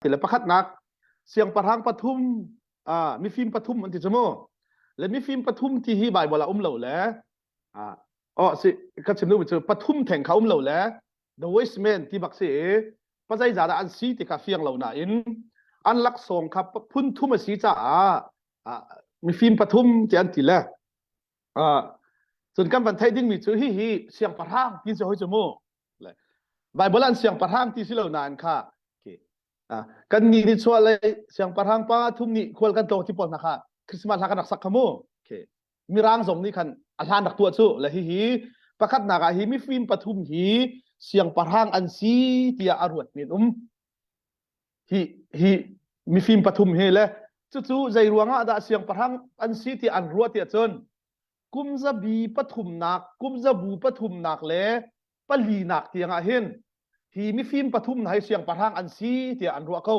Ti le pakhatnak siangpahrang pathum ah mifim pathum an ti cu mu. Le mifim pathum ti hi Bible ah um lo le ah oh si ka chim duhmi cu pathum theng kha um lo le the wise men ti bak si i pazei za dah an si ti kha fiang lo nain an laksawng kha phun thum a si caah ah mifim pathum ti an ti le ah cun kan van theih dingmi cu hi hi siangpahrang ti si hoi cu mu. Bible an siangpahrang ti si lo nain kha kan ni ni chuah lei siangpahrang pa thum nih khual kan tlawng ti pawl hna kha Christmas hla kan rak sak kha mu. Okay. Mirang zong nih khan a hlan rak tuah cu le hihi pakhatnak ah hi mifim pathum hi siangpahrang an si tiah a ruat mi an um. Hi hi mifim pathum hi le cucu zei ruangah dah siangpahrang an si tiah an ruah tiah cun kumzabi pathumnak kumzabu pathumnak le palinak tiangah hin hi mifim pathum hna hi siangpahrang an si tiah an ruah ko.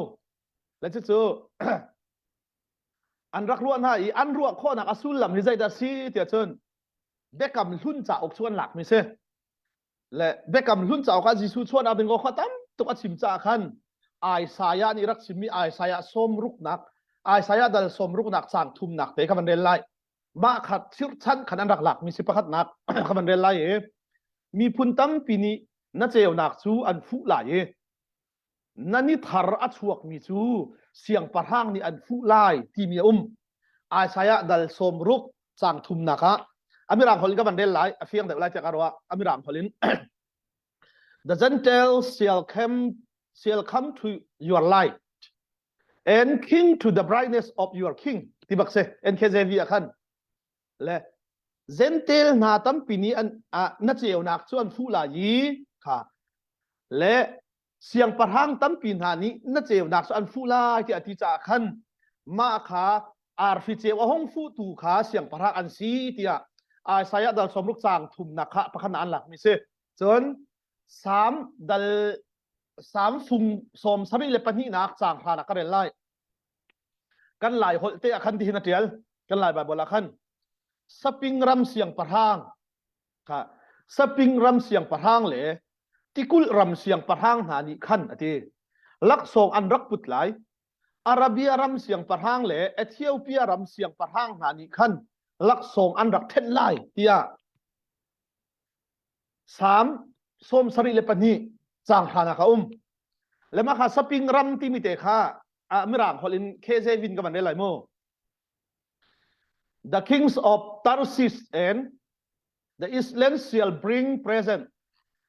Le cucu an rak ruah hna i an ruah khawhnak a sullam hi zeidah si tiah cun biakam hlun cauk cu an lakmi si. Le biakam hlun cauk ah Jesuh chuahnak ding kong kha tam tuk a chim caah khan Isaiah nih rak chimmi Isaiah sawmruknak Isaiah dal sawmruknak caang thumnak te kha van rel lai. Mah kha chirhchan khan an rak lakmi si pakhatnak kha van rel lai i miphun tampi nih na ceunak cu an fuh lai i na ni thar a chuakmi cu siangpahrang nih an fuh lai timi a um. Isaiah dal 60 caang thumnak ah a mirang holh in ka van rel lai a fiang deuh lai tiah ka ruah a mirang holh in The Gentiles shall come shall come to your light and king to the brightness of your king ti bak si NKJV ah khan le Gentel hna tampi nih an ah, na ceunak cu an fuh lai i kha le siangpahrang tampi hna nih na ceunak cu an fuh lai tiah a ti caah khan mah kha arfi ceu a hung fuhtu kha siangpahrang an si tiah Isaiah dal 60 caang thumnak kha pakhat an lakmi si cun Salm dal Salm fung sawm sarih le pahnihnak caang hranak ka rel lai. Kan Lai holh te ah khan tihin a ṭial. Kan Lai Baibal ah khan saping ram siangpahrang kha saping ram siangpahrang le tikulh ram siangpahrang hna nih khan a ti. Laksawng an rak put lai. Arabia ram siangpahrang le Ethiopia ram siangpahrang hna nih khan laksawng an rak ṭhenh lai tiah Salm 72 caang hranak a um. Le mah kha saping ram timi te kha mirang holh in KJV in ka van rel lai mu. The kings of Tarsis and the islands shall bring present.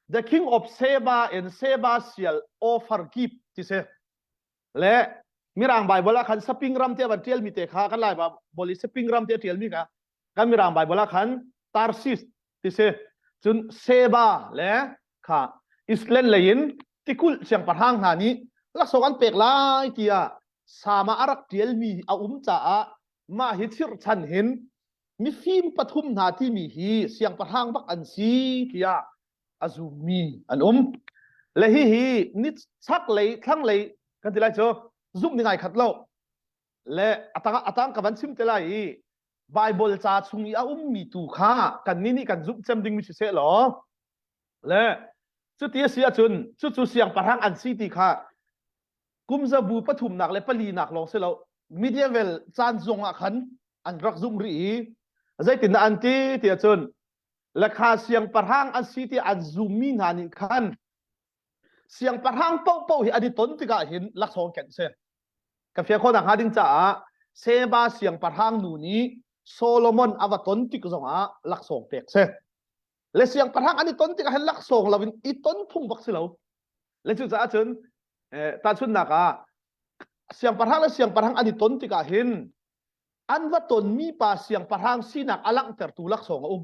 The king of Seba and Seba shall offer gift ti si. Le Mirang Bible ah khan saping ram te van tial mi te kha kan Lai Bible i saping ram te tial mi kha kan Mirang Bible ah khan Tarsis ti si cun Seba le kha Island lei in tikulh siangpahrang hna nih laksawng an pek lai tiah sama a rak tialmi a um caah mah hi chirhchan hin mifim pathum hna timi hi siangpahrang bak an si tiah a zummi an um le hi hi ni chaklei thlanglei kan ti lai cu zumh ning ai khat lo le atang atang ka van chim te lai i Bible ca chung i a ummi tu kha kannih nih kan zumh cem dingmi si seh law le cuti a si ahcun cucu siangpahrang an si ti kha kum zabu pathumnak le palinak lawng si lo medieval caan zong ah khan an rak zumh rih i zeitindah an ti ti ahcun lekha siangpahrang an si ti an zummi hna nih khan siangpahrang paohpaoh hi an i ton tikah hin laksawng kenh si Ka fian khawhnak hnga ding caah Seba siangpahrang nu nih Solomon a va ton tik zongah laksawng pek si. Le siangpahrang an i ton tikah hin laksawng lo in i ton phung bak si lo. Le cucaah cun eh, tahchunhnak ah siangpahrang le siangpahrang an i ton tikah hin an va tonmi pa siangpahrang sinak a langhtertu laksawng a um.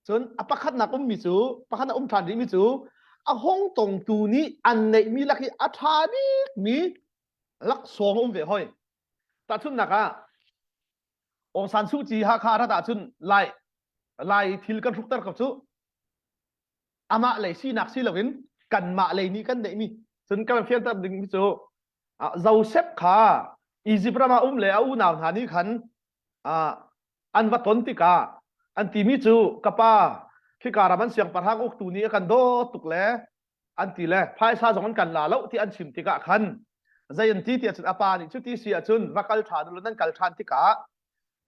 Cun a pakhatnak ummi cu pakhatnak um ṭhan rihmi cu a hong tongtu nih an neihmi lak i a ṭha bikmi laksawng a um ve hoi. Tahchunhnak ah Aung San Suu Kyi Hakha rat ahcun Lai Lai thil kan hrukter ko cu amah lei sinak si loin kanmah lei nih kan neihmi cun kan fianter dingmi cu Joseph kha Egypt ram ah um le a unau hna nih khan an va ton tikah an timi cu ka pa khika ram an siangpahrang uktu nih a kan dawt tuk le an ti le phaisa zong an kan la lo ti an chim tikah khan. Zei an ti tiah cun a pa nih cuti si ahcun va kal ṭhan u law nan kal ṭhan tikah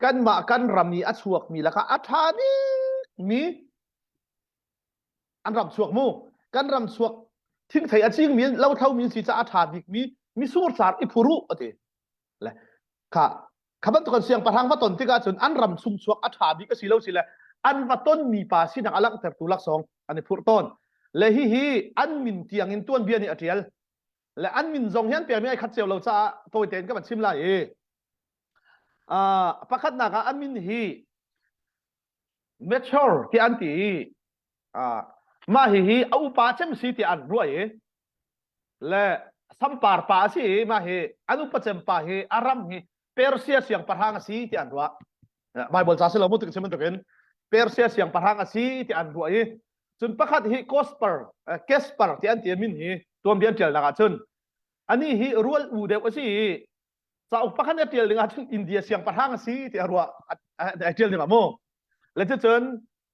kanmah kan ram i a chuakmi lakah a ṭha bikmi an ram chuak mu kan ram chuak thingthei a cingmi lothlomi si caah a ṭha bikmi misur car i phur u a ti. Le kha kha bantuk an siangpahrang va ton tikah cun an ram chung chuak a ṭha bik a si lo si le an va tonmi pa sinak a langhtertu laksawng an i phurh tawn. Le hihi an min tiang in tuanbia nih a ṭial. Le an min zong hi an pekmi ai khat cio lo caah tawi tein ka van chim lai i pakhatnak ah an min hi mature tiah an ti i mah hihi a upa cem si tiah an ruah i le sampar pa a si i mah hi an upa cem pa hi a ram hi Persia siangpahrang a si tiah an ruah. Bible ca si lo mu tik chim bantukin Persia siangpahrang a si tiah an ruah i cun pakhat hi Kosper Kesper ti an ti min hi tuanbia an ṭialnak ah cun ani hi rual u deuh a si i cauk pakhat a ṭial ding ah cun India siangpahrang a si tiah ruah a ṭial ding ah mu le cucun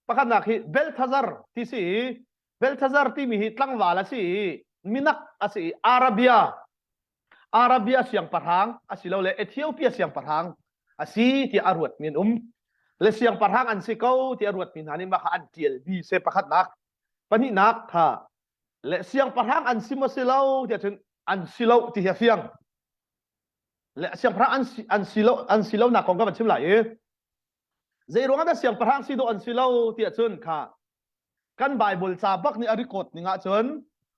pakhatnak hi Belthazar ti si i Belthazar timi hi tlangval a si i minak a si i Arabia Arabia siangpahrang asilole Ethiopia siangpahrang a si tiah a ruatmi an um. Le siangpahrang an si ko tiah a ruatmi hna nih mah kha an ṭialmi se pakhatnak. Pahnihnak kha le siangpahrang an si maw si lo tiah cun an si lo ti hi a fiang. Le siangpahrang an si, an si lo an si lonak kong ka van chim lai i zei ruangah dah siangpahrang si dawh an si lo tiah cun kha kan Bible ca bak nih a record ning ahcun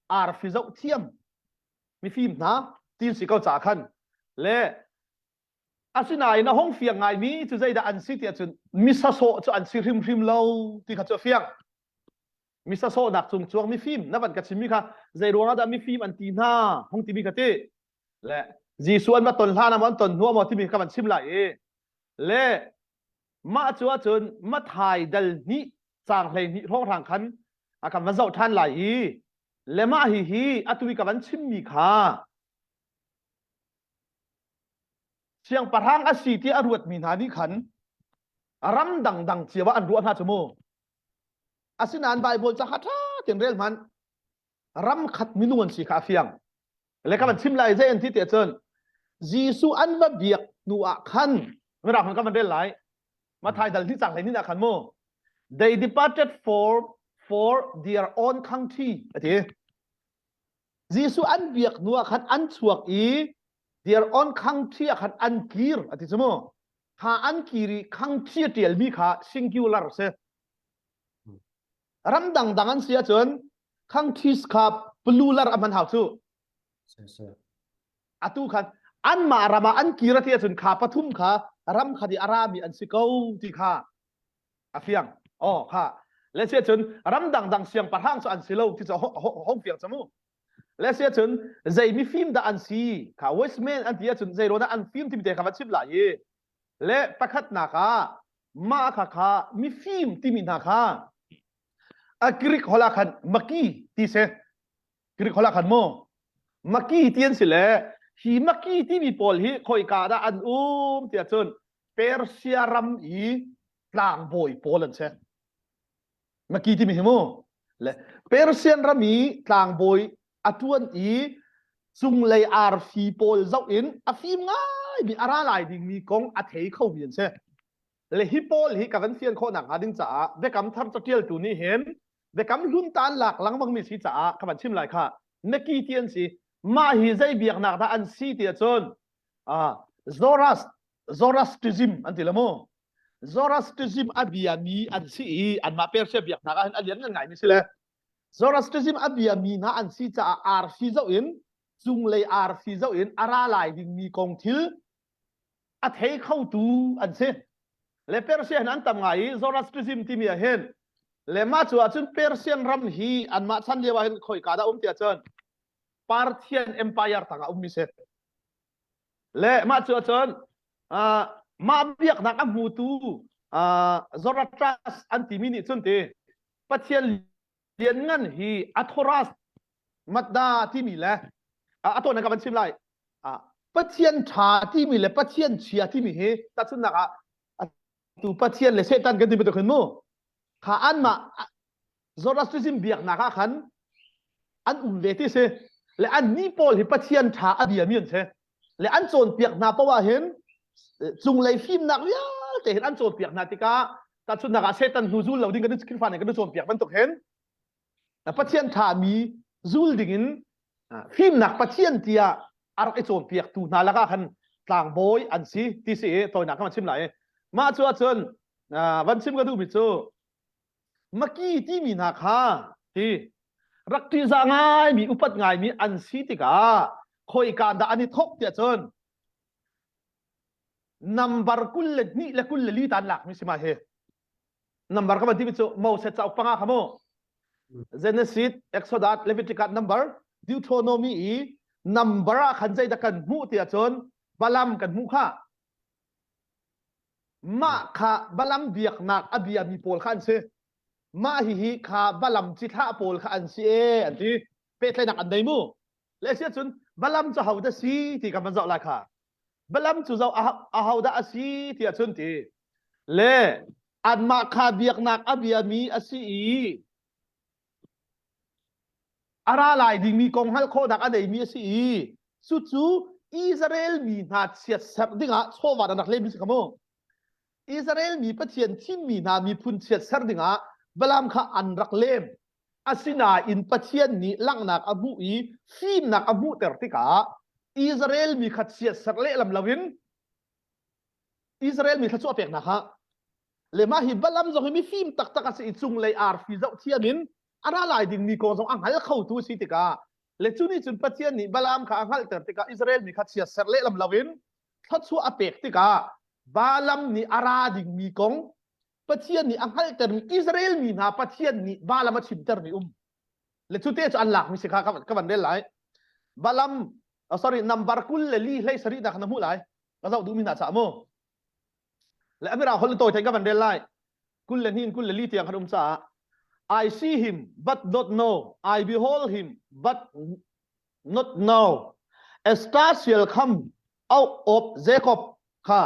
arfi zoh thiam mifim hna ti si ko ca khan le asinain a hong fiang ngaimi cu zeidah an si tiah cun misasawh cu an si hrimhrim lo ti kha cu a fiang misasawhnak cung cuang mifim na van ka chimmi kha zei ruangah dah mifim an ti hna hong timi kha ti le Jesuh an va ton hlan ah an ton hnu maw timi kha van chim lai i le mah cu ahcun Mathai dal hnih caang 12 hrawnghrang khan a kan van zoh ṭhan lai i le mah hihi atu i ka van chimmi kha siangpahrang a si ti a ruatmi hna nih khan ram dangdang cio ah an ruah hna cu mu asinain Baibal ca kha ṭha tein rel hmanh ram khat minung an si kha a fiang le ka van chim lai zei an ti tiah cun Jesuh an va biak hnu ah khan mirang ka van rel lai Mathai dal hi cang hlei ah khan mu they departed for for their own country ati Jesuh an biak hnu ah khan an chuak i their own country ah khan an kir ati chu mu kha an kir i country a tial mi kha singular si ram dangdang an si ahcun countries kha plural a hman hau cu atu khan anmah ram ah an kir a ti ahcun kha pathum kha ram khat i a rami an si ko ti kha a fiang oh kha le si ahcun ram dangdang siangpahrang cu an si lo ti cu hong fiang camu le si ahcun zei mifim dah an si kha wise men an ti ahcun zei dah an fim timi te kha va chim lai i le pakhatnak ah mah kha kha mifim timi hna kha a Greek holh ah khan maki ti si Greek holh ah khan mu maki ti an si le hi maki timi pawl hi khoika dah an um tiah cun Persia ram i tlangbawi pawl an si maki timi hi mu le Persian ram i tlangbawi a ṭuan i cunglei arfi pawl zoh in a fim ngaimi a ra lai dingmi kong a thei khomi an si le hi pawl hi ka van fian khawh nak hnga ding caah biakam thar catialtu nih hin biakam hlun ta an lak lengmang mi si caah ka van chim lai kha Meki ti an si mah hi zei biaknak dah an si ti ahcun Zoras Zoroastrianism an ti la mu Zoroastrianism a biami an si i anmah Persia biaknak ah hin a lian ngai mi si le Zoroastrianism a biami hna an si caah arfi zoh in cunglei arfi zoh in a ra lai dingmi kong thil a thei khotu an si. Le Persia hin an tam ngai i Zoroastrianism timi ah hin le mah cu ahcun Persian ram hi anmah chan lio ah hin khoika dah um ti ahcun Parthian Empire tangah ummi si. Le mah cu ahcun uh, mah biaknak a hmutu uh, Zoroastrians an timi nih cun ti Pathian lianngan hi Athoras Mazda timi le a tawn ka van chim lai Pathian ṭha timi le Pathian chia timi hi tahchunhnak ah tu Pathian le Satan kan ti bantuk hin mu kha anmah Zoroastrianism biaknak ah khan an um ve ti si. Le annih pawl hi Pathian ṭha a biami an si. Le an cawnpiak hna paoh ah hin cunglei fimnak vialte hin an cawnpiak hna tikah tahchunhnak ah Satan hnu zul lo ding kan Khrihfa nih kan cawnpiak bantuk hin Pathian ṭhami zul ding in fimnak Pathian tiah a rak i cawnpiaktu hna lakah khan tlangbawi an si ti si i tawinak kan chim lai. Mah cu ahcun van chim ka duhmi cu Maki timi hna kha ti rak ṭihzah ngaimi upat ngaimi an si tikah khoika dah an i thawk tiah cun number 22 le 24 ta an lakmi si ma hi number ka van timi cu Moses cauk panga kha mu Genesis Exodus Leviticus number Deuteronomy i number ah khan zeidah kan hmuh tiah cun Balam kan hmuh kha Mah kha Balam biaknak a biami pawl kha an si. Mah hihi kha Balam cithlah pawl kha an si ee an ti. Pehtlaihnak an nei mu. Le si ahcun Balam cu hodah si ti kan van zoh lai kha. Balam cu zoh ahodah a si ti ahcun ti. Le anmah kha biaknak a biami a si i a ra lai dingmi kong hngalh khawhnak a neimi a si i cucu Israel mi hna chiatserh dingah chawva an rak lemmi si kha mu. Israel mi Pathian thimmi hna miphun chiatserh dingah Balaam kha an rak lem. Asinain Pathian nih langhnak a hmuh i fimnak a hmuhter tikah Israel mi kha chiatserh lehlam loin Israel mi thluachuah peknak kha le mah hi Balaam zong hi mifim taktak a si i cunglei arfi zoh thiam in a ra lai dingmi kong zong a hngal khotu a si tikah le cu nih cun Pathian nih Balaam kha a hngalhter tikah Israel mi kha chiatserh lehlam loin thluachuah a pek tikah Balaam nih a ra dingmi kong Pathian nih a hngalhtermi Israel mi hna Pathian nih Balaam a chimtermi um le cu te cu an lakmi si kha ka van rel lai Balaam oh, sorry number kul le li hlei sarih na kha na hmuh lai ka zoh duhmi hna caah mu le amira hol tawi thei ka van rel lai kul le hnin kul le li tiang khan um caah I see him but not know I behold him but not know a star shall come out of Jacob kha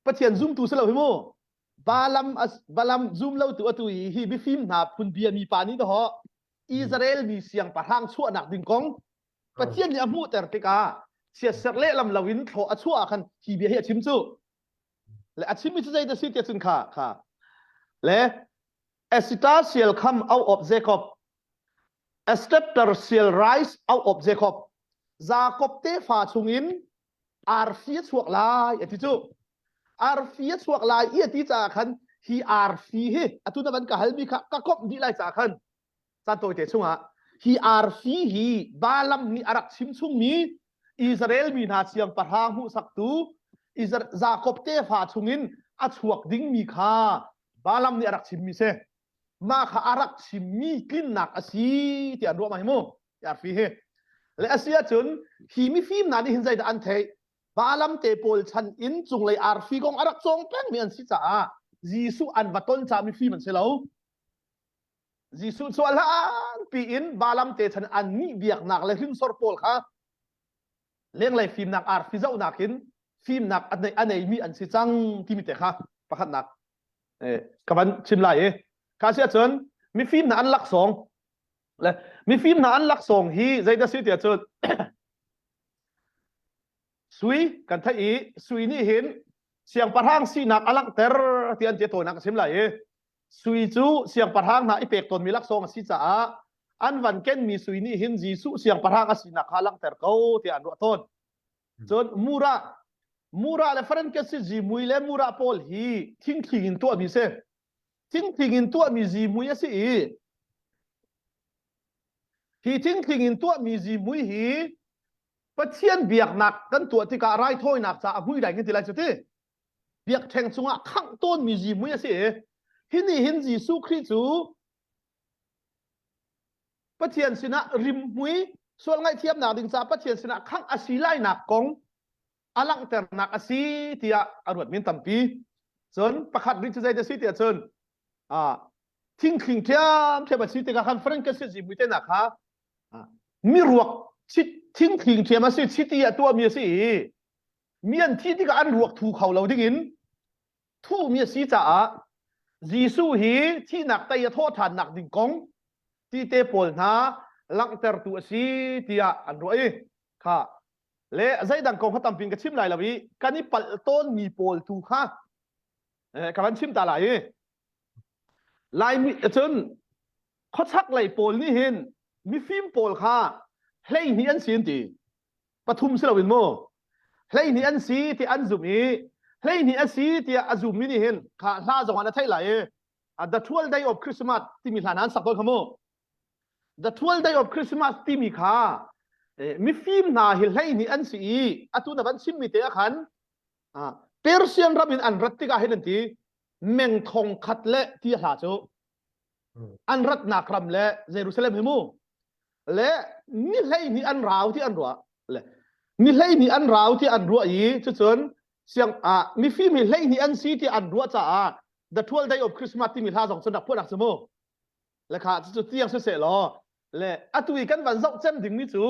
Pathian zumtu si lo hi mu Balam Balam zum lo tu atu i hi mifim hna phun bia mi pa nih ho Israel mi siangpahrang chuahnak ding kong Pathian nih a hmuhter tikah siaserh lehlam loin thlaw a chuah ah khan hi bia hi a chim cu le a chimmi cu zeidah si tiah cun kha kha le a star shall come out of Jacob a scepter shall rise out of Jacob Jacob tefa chungin arfi a chuak lai a ti cu arfi a chuak lai i a ti caah khan hi arfi hi atu na van ka halmi kha ka komh dih lai caah khan caan tawite chungah hi arfi hi Balaam nih a rak chim chungmi Israel mi hna siangpahrang hmuhsaktu Jakob tefa chungin a chuak dingmi kha Balaam nih a rak chimmi si. Mah kha a rak chimmi tlinnak a si tiah an ruah ma hi mu arfi hi. Le a si ahcun hi mifim hna nih hin zeidah an theih? Balaam te pawl chan in cunglei arfi kong a rak cawng pengmi an si caah Jesuh an va ton caah mifim an si lo. Jesuh cu a hlanpi in Balaam te chan an nih biaknak le hrinsor pawl kha lenglei fimnak arfi zohnak in fimnak a neimi an si cang timi te kha pakhatnak ka van chim lai i kha si ahcun mifim hna an laksawng le mifim hna an laksawng hi zeidah si tiah cun sui kan theih i sui nih hin siangpahrang sinak a langhter ti an ti tawinak ka chim lai i Sui cu siangpahrang hna i pek tawnmi laksawng a si caah an van kenmi sui nih hin Jesuh siangpahrang a sinak kha langhter ko tiah an ruah tawn. Cun mura mura le frankincense zihmui le mura pawl hi thingthling in tuahmi si. Thingthling in tuahmi zihmui a si i hi thingthling in tuahmi zihmui hi Pathian biaknak kan tuah tikah raithawinak caah a hmui dai kan ti lai cu ti. Biakṭheng cungah khangh tawnmi zihmui a si i hi nih hin Jesuh Khrih cu Pathian sinah rimhmui sual ngaihthiamnak ding caah Pathian sinah khangh a si lainak kong a langhternak a si tiah a ruat min tampi. Cun pakhat rih cu zei a si tiah cun thingthling ṭhiamṭhiam a si tikah khan frankincense zihmui te hna kha miruak thingthling ṭhiam a si chiti a tuahmi a si i mi an thih tikah an ruak thu kho lo dingin thuhmi a si caah Jesuh hi thihnak tei a thawh ṭhannak ding kong ti te pawl hna. langhtertu a si tiah an ruah i kha le zeidang kong kha tampin ka chim lai lo i kan i palh tawnmi pawl tu kha ka van chim ta lai i Laimi cun khuachak lei pawl nih hin mifim pawl kha 12 an si an ti. Pathum si loin mu. 12 an si ti an zum i 12 a si tiah a zummi nih hin kha hla zong ah na theih lai i The 12 Day of Christmas timi hla an sak tawn kha mu. The 12 Day of Christmas timi kha mifim hna hi 12 an si i atu na van chimmi te ah khan Persian ram in an rat tikah hin an ti meng thong khat le ti hla cu an ratnak ram le Jerusalem hi mu le ni 12 an rau ti an ruah le ni 12 an rau ti an ruah i cucun siang ah mifim hi 12 an si ti an ruah caah the 12 day of Christmas timi hla zong cun rak phuah nak cu mu le kha cucu tiang siseh law le atu i kan van zoh cem dingmi cu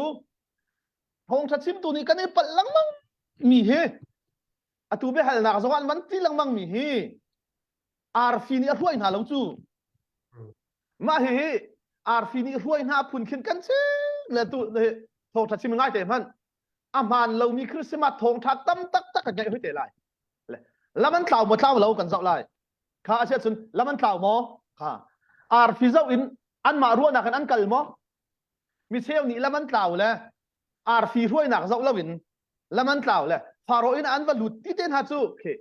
thawngṭha chimtu nih kan i palh lengmang mi hi atu biahalnak zong an van ti lengmang mi hi arfi nih a hruai hna lo cu mah hihi arfi nih hruai hna phun khin kan chim le tu thawngṭha chim ngai te hmanh a hmaan lomi Christmas thawngṭha tam tak tak kan ngeih hoi te lai lam an tlau maw tlau lo kan zoh lai kha a cun lam an tlau maw kha arfi zoh in anmah ruahnak in an kal maw mi cheu nih lam an tlau le arfi hruainak zoh loin lam an tlau le Faro in an va lut ti te hna cu khi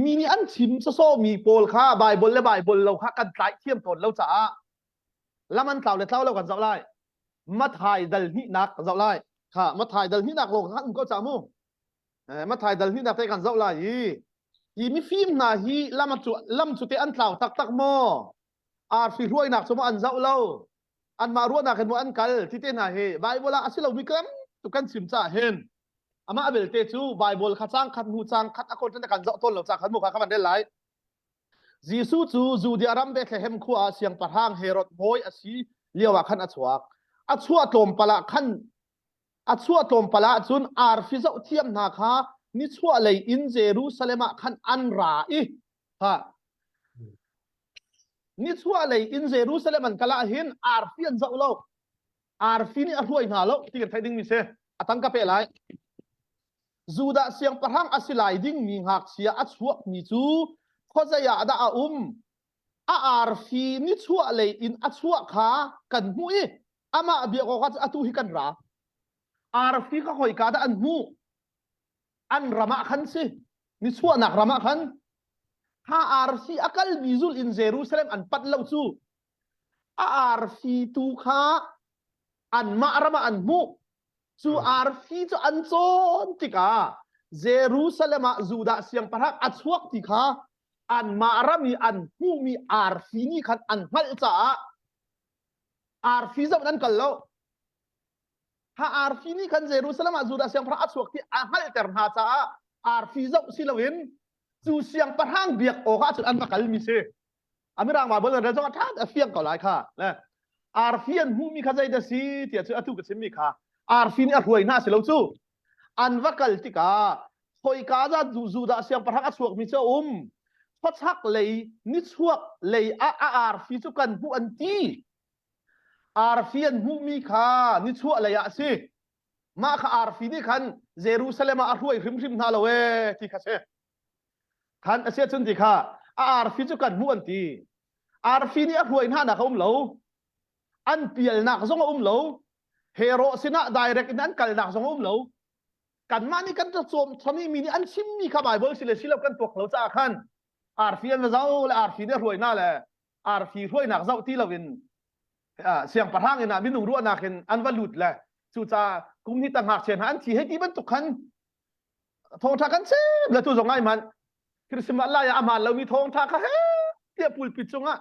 mi nih an chim sawsawh mi pawl kha Bible le Bible lo kha kan tlai thiam tawn lo caah lam an tlau le tlau lo kan zoh lai Mathai dal hnihnak kan zoh lai kha Mathai dal hnihnak lo kha um ko ca mu Mathai dal hnihnak te kan zoh lai i hi mifim hna hi lam cu lam cu te an tlau taktak maw arfi hruainak cu maw an zoh lo anmah ruahnak in maw an kal ti te hna hi Bible ah a si lomi kan tu kan chim caah hin amah belte cu Bible kha cang khat hnu cang khat a content kan zoh tawn lo ca khan mu kha ka van rel lai Jesuh cu Judea ram Bethlehem khua ah siangpahrang Herod bawi a si lio ah khan a chuak a chuah tlawmpal ah khan a chuah tlawmpal ah cun arfi zoh thiam hna kha nichuah lei in Jerusalem ah khan an ra i ha nichuah lei in Jerusalem an kal ah hin arfi an zoh lo arfi nih a hruai hna lo ti kan theih ding mi si a tang ka pe lai Judah siangpahrang a si lai ding mi ngakchia a chuak mi cu khuazei ah dah a um a arfi nichuah lei in a chuah kha kan hmuh i amah biak awk ah atu hi kan ra arfi kha khoika dah an hmuh an ram ah khan si nichuahnak ram ah khan kha arfi a kalmi zul in Jerusalem an panh lo cu a arfi tu kha anmah ram ah an hmuh cu arfi cu an cawn tikah Jerusalem ah Judah siangpahrang a chuak ti kha anmah ram i an hmuhmi arfi nih khan an hngalh caah arfi zoh an kal lo Ha arfi nih khan Jerusalem ah Judah siangpahrang a chuak ti a hngalhter hna caah arfi zoh si loin cu siangpahrang biak awkah cun an va kalmi si. A mirang Bible an rel zong a ṭha a fiang ko lai kha. Le arfi an hmuhmi kha zeidah si tiah cu atu ka chimmi kha arfi nih a hruai hna si lo cu an va kal tikah khoika za Judah siangpahrang a chuakmi cu a um khuachak lei nichuak lei ah a arfi cu kan hmuh an ti Arfi an hmuhmi kha nichuah lei ah a si. Mah kha arfi nih khan Jerusalem ah a hruai hrimhrim hna lo ee ti kha si. Khan a si ahcun ti kha a arfi cu kan hmuh an ti. Arfi nih a hruai hna nak a um lo. An pialnak zong a um lo. Herod sinah direct in an kalnak zong a um lo. Kanmah nih kan cawm chami mi nih an chimmi kha Bible si le si lo kan tuak lo caah khan arfi an va zoh le arfi nih a hruai hna le arfi hruainak zoh ti loin siangpahrang inn ah minung ruahnak in an va lut le cucaah kum hi ta ngakchia hna an thi hei ti bantuk khan thawngtha kan chim le tu zong ai man Christmas lai ah a hmaan lomi thawngtha kha he tiah pulpit cungah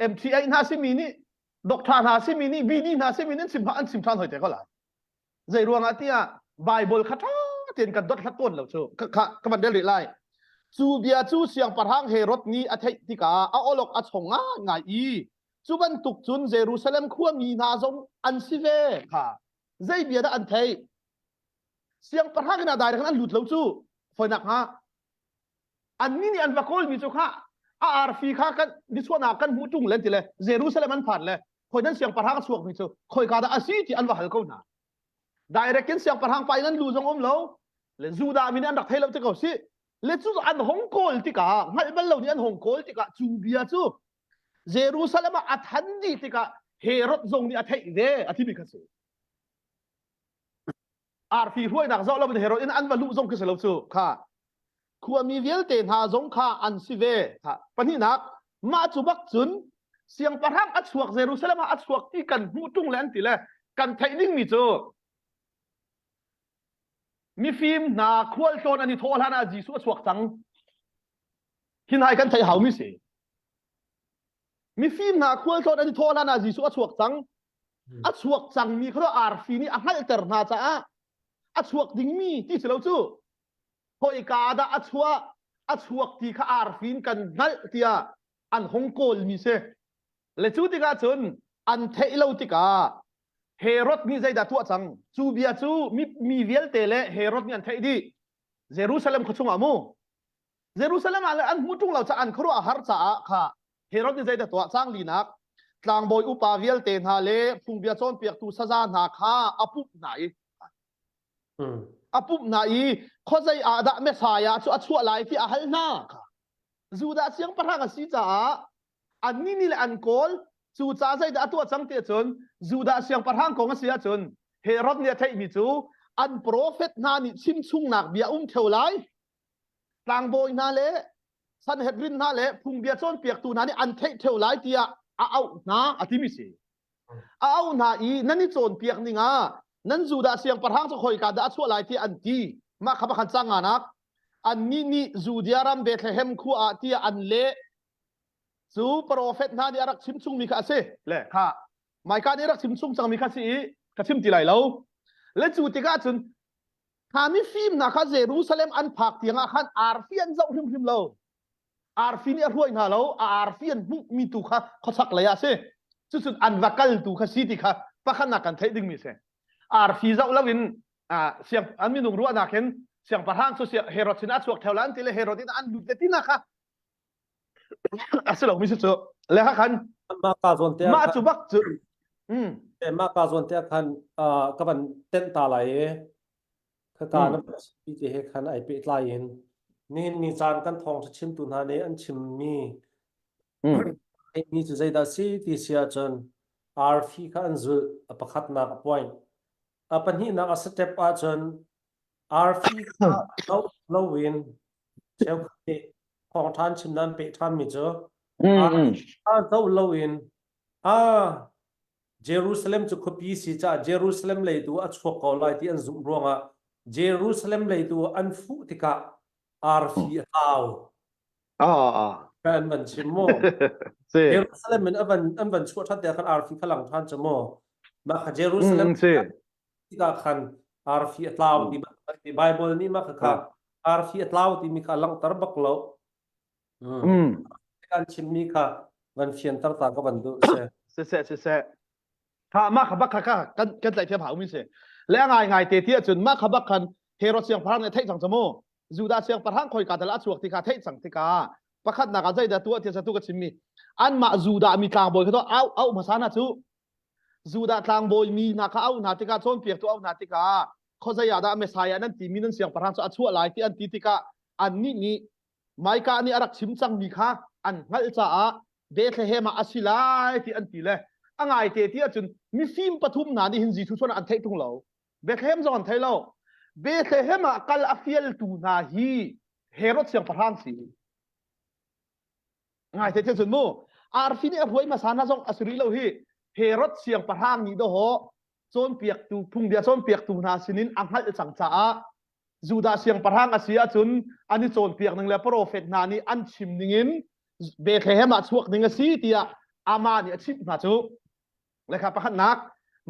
MTA hna simi nih doctor hna simi nih BD hna simi nih an chim an chim ṭhan hoi te ko lai Zei ruangah tiah Bible kha ṭha tein kan dot hlat tawn lo cu kha ka van rel rih lai. Cu bia cu siangpahrang Herod nih a theih tikah a awlok a chong ngaingai i cu bantuk cun Jerusalem khuami hna zong an si ve kha. Zei bia dah an theih? Siangpahrang inn ah direct an lut lo cu foinak hnga. Annih nih an va kawlmi cu kha a arfi kha kan nichuahnak kan hmuh ṭung len ti le Jerusalem an phan le. Khoi nan siangpahrang a chuakmi cu khoika dah a si ti an va hal ko hna. Direct in siangpahrang pa in an lu zong um lo. Le Judah mi nih an rak thei lo te ko si. Le cu an hong kawl tikah hngalh bal lo nih an hong kawl tikah cu bia cu Jerusalem ah a than dih tikah Herod zong nih a theih ve a timi kha si. Arfi hruainak zoh lo in Herod in an va luh zong khi si lo cu kha khuami vialte hna zong kha an si ve. Kha pahnihnak mah cu bak cun siangpahrang a chuak Jerusalem ah a chuak ti kan hmuh ṭung le an ti le kan theih dingmi cu mifim hna khualtlawn an i thawh hlan ah Jesuh a chuak cang. Hin hai kan theih haumi si. Mifim hna khualtlawn an i thawh hlan ah Jesuh a chuak cang. A chuak cangmi kha arfi nih a hngalhter hna caah a chuak dingmi ti si lo cu. Khoika dah a chuah a chuak ti kha arfi in kan hngalh tiah an hong kawlmi si. Le cu tikah cun an theih lo tikah Herod nih zeidah tuah cang? Cu bia cu mi, mi vialte le Herod nih an theih dih. Jerusalem khua chungah mu. Jerusalem ah le an hmu ṭung lo caah an khuaruah a har caah kha Herod nih zeidah tuah cang linak tlangbawi upa vialte hna le phungbia cawnpiaktu saza hna kha a pumh hna i a pumh hna i khuazei ah dah Messiah cu a chuah lai ti a hal hna kha Judah siangpahrang a si caah annih nih le an kawl cu ca zeidah a tuah cang ti ahcun Judah siangpahrang kong a si ahcun Herod nih a theihmi cu an profet hna nih chimchungnak bia um theo lai tlangbawi hna le Sanhedrin hna le phungbia cawnpiaktu hna nih an theih theo lai tiah a auh hna a timi si. A auh hna i nan i cawnpiak ning ah nan Judah siangpahrang cu khoika dah a chuah lai tiah an ti. Mah kha pakhat cang nganak annih nih Judea ram Bethlehem khua ah tiah an leh. Cu profet hna nih a rak chim chungmi kha a si. Le kha Micah nih a rak chim chung cangmi kha si i ka chim ti lai lo. Le cu tikah cun Kha mifim hna kha Jerusalem an phak tiangah khan arfi an zoh hrimhrim lo. Arfi nih a hruai hna lo, a arfi an hmuhmi tu kha khuachak lei ah a si. Cucun an va kal tu kha si ti kha pakhatnak kan theih dingmi si. Arfi zoh loin siang an minung ruahnak in siangpahrang cu Herod sinah a chuak theo la an ti le Herod in an lut le tina kha a si lomi si cu le kha khan mah ka zawn te mah cu bak cu mah ka zawn te khan ka van tenh ta lai i khaka na si te he khan ai pehtlai in nihin ni caan kan thawng chimtu hna nih an chimmi mi cu zeidah si ti si ahcun arfi kha an zulh a pakhatnak a point a pahnihnak a step ahcun arfi kha loin cheukhat nih thawngṭha an chim nan peh ṭhanmi cu a zoh loin a Jerusalem cu khuapi si caah Jerusalem lei tu a chuak ko lai ti an zumh ruangah Jerusalem lei tu an fuh tikah arfi a tlau. Kan van chim mu. Jerusalem in an van chuah ṭhan tiah khan arfi kha lang ṭhan cu mu. Mah kha Jerusalem tikah khan arfi a tlau ti ti Bible nih mah kha arfi a tlau timi kha langhter bak lo. Kan chimmi kha van fianter ta ka van duh si. Siseh siseh. Kha mah kha bak kha kha kan kan tlaih thiam hau mi si. Le ngai ngai te ti ahcun mah kha bak khan Herod siangpahrang nih theih cang cu mu. Judah siangpahrang khoika dal a chuak ti kha theih cang tikah pakhatnak ah zeidah tuah ti tu ka chimmi anmah Judah mi tlangbawi kha to au au hmasa hna cu Judah tlangbawi mi hna kha auh hna tikah cawnpiaktu auh hna tikah khuazei ah dah Messiah nan timi nan siangpahrang cu a chuah lai ti an ti tikah annih nih Micah nih a rak chim cangmi kha an hngalh caah Bethlehem ah a si lai ti an ti le a ngaite ti ahcun mifim pathum hna nih hin Jesuh chuan an theih tung lo Bethlehem zong an thei lo Bethlehem ah kal a fialtu hna hi Herod siangpahrang si Ngai te cun mu arfi nih a hruai hmasa hna zong a si rih lo hi Herod siangpahrang nih dawh cawnpiaktu phungbia cawnpiaktu hna sinin a hngalh cang caah Judah siangpahrang a si ahcun an i cawnpiak ning le profet hna nih an chim ningin Bethlehem ah chuak ding a si tiah amah nih a chimh hna cu lekha pakhatnak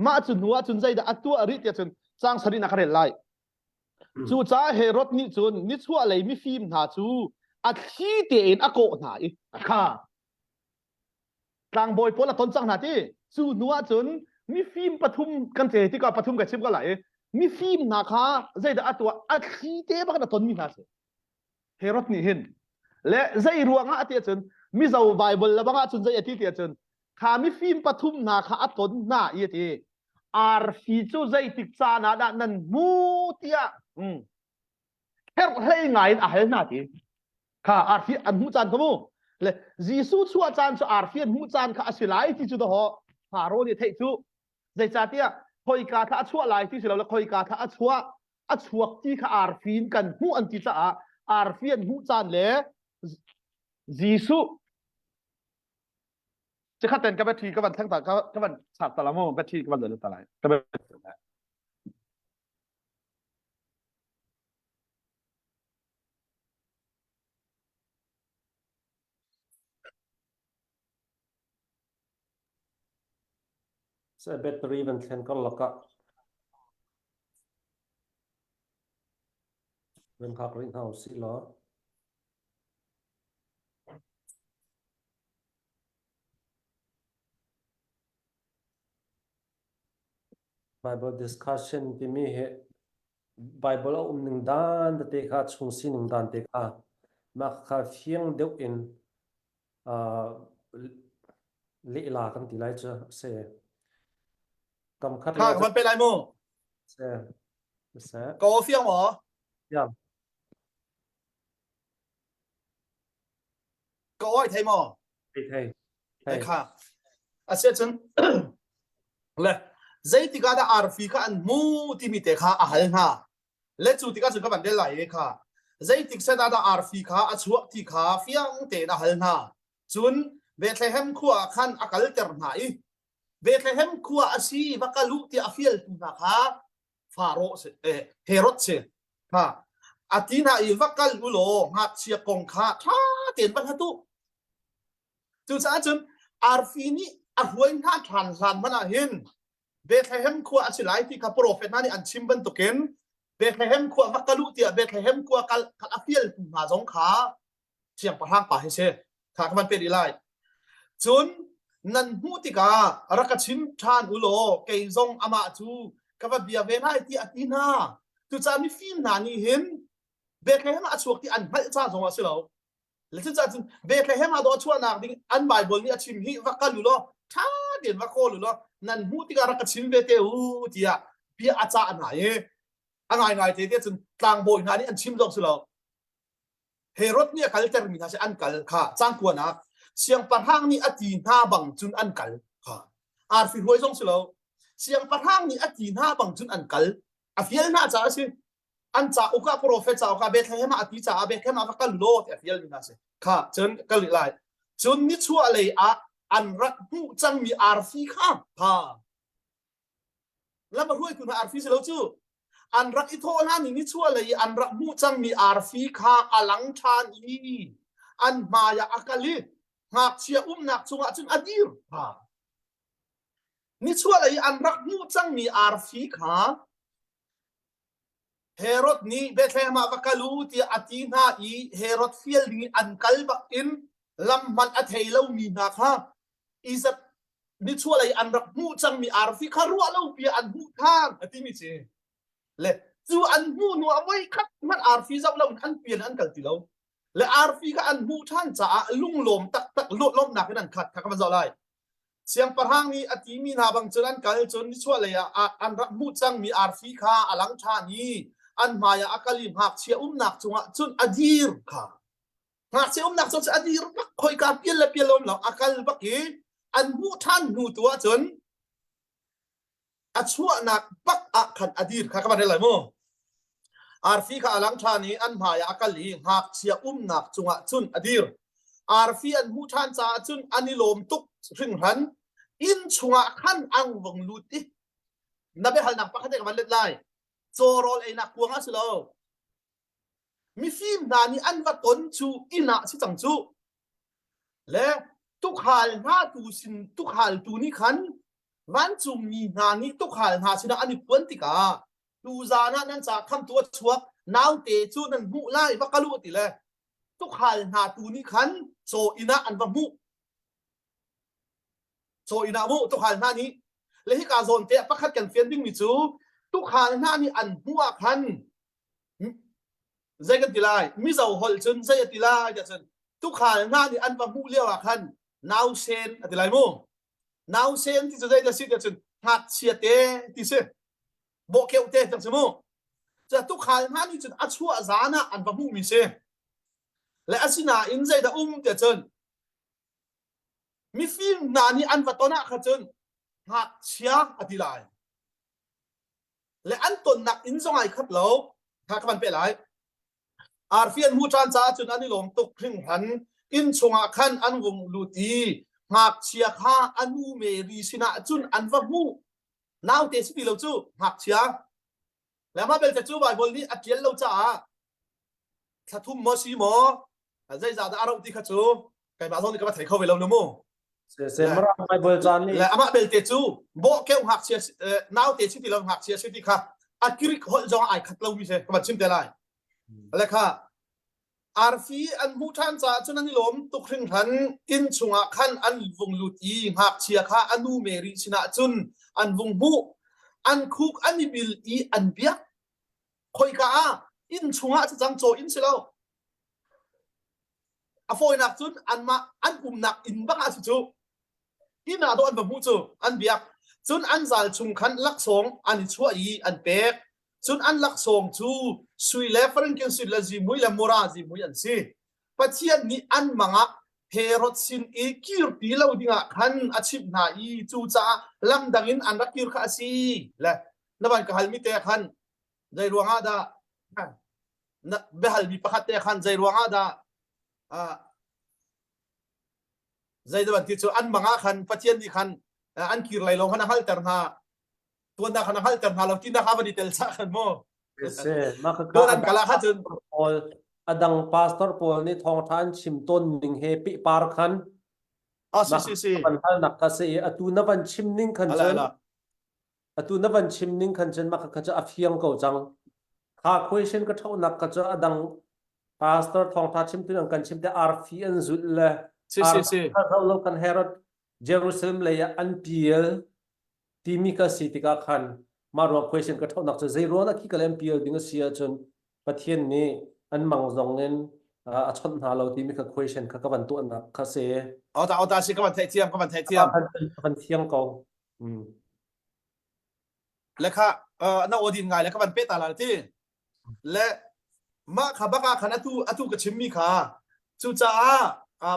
mah cu hnu ah cun zeidah a tuah rih tiah cun cang sarihnak a rel lai Cucaah Herod nih cun nichuahlei mifim hna cu a thli tein a kawh hna i kha tlangbawi pawl a ton cang hna ti. Cu hnu ah cun mifim pathum kan ce tikah pathum ka chim ko lai i mifim hna kha zeidah a tuah a thli te bak in a tonmi hna si. Herod nih hin le zei ruangah a ti ahcun Mizo Bible le bang ahcun zei a ti ti ahcun. Kha mifim pathum hna kha a ton hna i a ti. Arfi cu zeitik caan ah dah nan hmu tiah kherhhlei ngai in a hal hna ti. Kha arfi an hmuh caan kha mu. Le Jesuh chuah caan cu arfi an hmuh caan kha a si lai ti cu dawh Faro nih theih cu. Zeicahtiah khoika thla a chuah lai ti si lo le khoika thla a chuah a chuak ti kha arfi in kan hmuh an ti caah arfi an hmuh caan le Jesuh Cikhat ten ka battery ka van thleng ta ka van chak ta la mu battery ka van dal ta lai ka battery Sa battery van thlen kar lakah van hak rih hna usih law. Bible discussion timi hi Bible a um ning dan tete kha chung sining dan te kha mah kha fiang deuh in uh, lehla kan ti lai cu se kam khat Kha kan pe lai mu. Se se Ko fiang maw? Fiang. Ka oi thei maw? Thei thei. Thei kha. Asiah cun le zeitik ah dah arfi kha an hmu timi te kha a hal hna. Le cu tikah cun ka van rel lai i kha zeitik set ah dah arfi kha a chuak ti kha fiang tein a hal hna. Cun Bethlehem khua ah khan a kalter hna i Bethlehem khua a si va kal u tiah a fialtu hna kha Faro si eh, Herod si ha a ti hna i va kal u law ngakchia kong kha ṭha tein va hlat u. Cucaah cun arfi nih a hruai hna ṭhan hlan hmanh ah hin Bethlehem khua a si lai ti kha profet hna nih an chim bantukin Bethlehem khua va kal u tiah Bethlehem khua kal a fialtu hna zong kha siangpahrang pa hi si kha ka van pe rih lai cun nan hmuh tikah rak ka chim ṭhan u law kei zong amah cu ka va bia ve lai tiah a ti hna cucaah mifim hna nih hin Bethlehem ah a chuak ti an hngalh ca zong ah si lo le cucaah cun Bethlehem ah dawh chuahnak ding an Bible nih a chim hi va kal u law ṭha tein va kawl u law nan hmuh tikah rak ka chim ve te u tiah bia a cah hna i a ngaingai te te cun tlangbawi hna nih an chim zong si lo Herod nih a kaltermi hna si an kal kha cangkuanak siangpahrang nih a ti hna bang cun an kal kha arfi hruai zong si lo siangpahrang nih a ti hna bang cun an kal a fial hna caah a si an cauk ah profet cauk ah Bethlehem ah a ti caah Bethlehem ah va kal law ti a fial mi hna si kha cun kal rih lai cun nichuah lei ah an rak hmuh cangmi arfi kha ha Lam a hruaitu hna arfi si lo cu. An rak i thawh hlan i nichuah lei i an rak hmuh cangmi arfi kha a lang ṭhan i an hmai ah a kal i ngakchia umnak cungah cun a dir. Nichuah lei i an rak hmuh cangmi arfi kha Herod nih Bethlehem ah va kal u tiah a ti hna i Herod fial ding in an kal bak in lam hmanh a thei lomi hna kha Izipt nichuahlei an rak hmuh cangmi arfi kha ruah lo pi an hmuh ṭhan a timi si. Le cu an hmuh hnu ah voikhat hmanh arfi zoh lo in an pian an kal ti lo. Le arfi kha an hmuh ṭhan caah lunglawm taktak lawmhnak in an khat kha ka van zoh lai. Siangpahrang nih a timi hna bang cun an kal cun nichuahlei ah an rak hmuh cangmi arfi kha a lang ṭhan i an hmaiah a kal i ngakchia umnak cungah cun a dir kha. Ngakchia umnak cun a dir bak khoika pial le pial lo a kal bak i an hmuh ṭhan hnu tu ah cun a chuahnak bak ah khan a dir kha ka van rel lai mu. Arfi kha a lang ṭhan i an hmai ah a kal i ngakchia umnak cungah cun a dir. Arfi an hmuh ṭhan caah cun an i lawm tuk hringhran. Inn chungah khan ang vong lut i na biahalnak pakhat ka van let lai. Caw rawl einak kuang ah si lo. Mifim hna nih an va ton cu inn ah si cang cu. Le tukhal hna tu sin tukhal tu nih khan vancungmi hna nih tukhal hna sinah an i phuan tikah tuzan ah nan ca khamtu a chuak naute cu nan hmuh lai va kal u ti le tukhal hna tu nih khan caw inn ah an va hmuh caw inn ah mu tukhal hna nih le hika zawn te pakhat kan fian dingmi cu tukhal hna nih an hmuh ah khan zei kan ti lai mizo holh cun zei a ti lai tiah cun tukhal hna nih an va hmuh lio ah khan nausen a ti lai mu. Nausen ti cu zei dah si tiah cun ngakchia te ti si. Bawhkeuh te tiang si mu. Cu tukhal hna nih cun a chuah zan ah an va hmuhmi si. Le asinain zeidah um tiah cun mifim hna nih an va ton ah kha cun ngakchia a ti lai. Le an tonnak inn zong ai khat lo. Kha ka van pe lai. Arfi an hmuh ṭhan caah cun an i lawm tuk hringhran. Inn chungah khan an vung lut i ngakchia kha a nu Mary sinah cun an va hmuh. Naute si ti lo cu ngakchia. Le mah belte cu Baibal nih a ṭial lo caah thla thum maw si maw zeizah dah a rauh ti kha cu keimah zong nih ka va thei kho ve lo nu mu. Baibal caan nih Le amah belte cu bawhkeuh ngakchia naute si ti lo ngakchia si ti kha a Greek holh zong ai khat lomi si ka van chim te lai. Le kha arfi an hmuh ṭhan caah cun an i lawm tuk hringhran inn chungah khan an vung lut i ngakchia kha a nu Mary sinah cun an vung hmuh. An khuk an i bil i an biak. Khoika ah inn chungah cu cang caw inn si lo. A fawinak cun anmah an umnak inn bak ah si cu. Inn ah dawh an va hmuh cu an biak. Cun an zal chung khan laksawng an i chuah i an pek. Cun an laksawng cu sui le frankincense le zihmui le mura zihmui an si. Pathian nih an mang ah Herod sin i kirpi lo dingah khan a chimh hna i cucaah lam dang in an rak kir kha a si. Le na van ka halmi te khan zei ruangah dah na biahalmi pakhat te khan zei ruangah dah zei dah ti cu an mang ah khan Pathian nih khan an kir lai lo khan a hngalter hna tuannak khan a hngalter hna lo tinak kha van i tel chah khan mu tuan an kala kha cun pawl adang pastor pawl nih thawngtha an chim tawn ning he pi par khan ah si si si van halnak ka se atu na van chim ning khan cun Atu na van chim ning khan cun mah kha cu a fiang ko cang. Kha question ka ṭhohnak kha cu a dang pastor thawngṭha chimtu an kan chim te arfi an zulh le Si si si. arfi lo kan Herod Jerusalem lei ah an pial timi ka si tikah khan mah ruang question ka ṭhohnak cu zei ruang ah khi ka le an pial ding a si ahcun Pathian nih an mang zong in a chawnh hna lo timi kha question kha ka van tuahnak kha si. Ota ota si ka van theih thiam ka van theih thiam. Ka van thiang ko. Mm. Le kha na odin ngai le ka van pe ta la ti. Le mah kha baka khan atu atu ka chimmi kha cucaah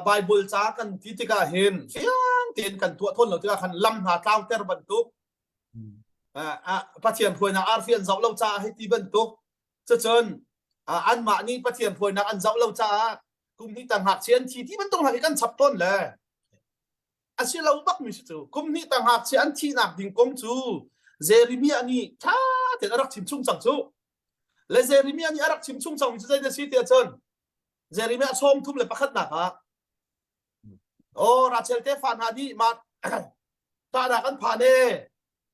Bible ca kan ti tikah hin fiang tein kan tuah thawn lo tikah khan lam hna tlauter bantuk Pathian hruainak arfi an zoh lo caah hei ti bantuk cucun anmah nih Pathian hruainak an zoh lo caah kum hnih tang ngakchia an thi ti bantuk hna hi kan chap tawn le a si lo bak mi si cu kum hnih tang ngakchia an thihnak ding kong cu Jeremiah nih ṭha tein a rak chim chung cang cu le Jeremiah nih a rak chim chung cang mi cu zei si tiah cun Jeremiah sawm thum le pakhatnak ah oh Rachel te fa hna nih mah tahnak an phan e